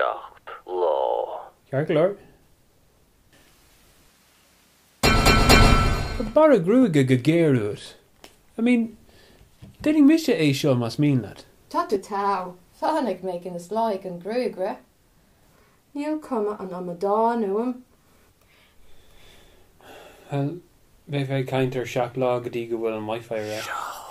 7 lá. Ceart go leor. Tá bearradh gruaige go géar uait. I mean, déanfaidh mise é seo más mian leat. Tá tú togha. Tháinig mé is lá ag an gruagaire. Níl cuma an amadáin uaim. Bhuel, bheifeá ag caint ar 7 lá go dtí go bhfuil an Wi-Fi ar ais.